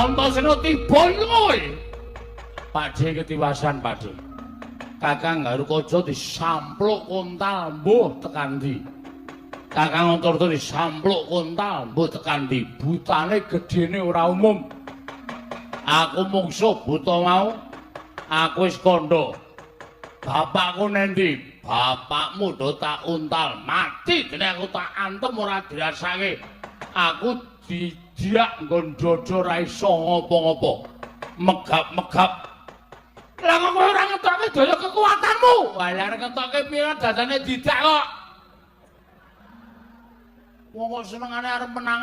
Antasena tiba iki kowe. Pakde ketiwasan, Pakde. Kakang Garukaca disampluk kontal mbuh tekan ndi. Kakang Antarja disampluk kontal mbuh tekan ndi. Butane gedene ora umum. Aku mungsuh buta mau. Aku wis kandha. Bapakku nendi? Bapakmu do tak untal mati dene aku tak antem ora dirasake. Aku dijak nggon dada ora iso ngopo-ngopo. Megap-megap. Lah kok kowe ora ngetokke daya kekuatanmu? Wah, lah arep ngetokke piye dadane didak kok. Wong kok senengane arep menangan.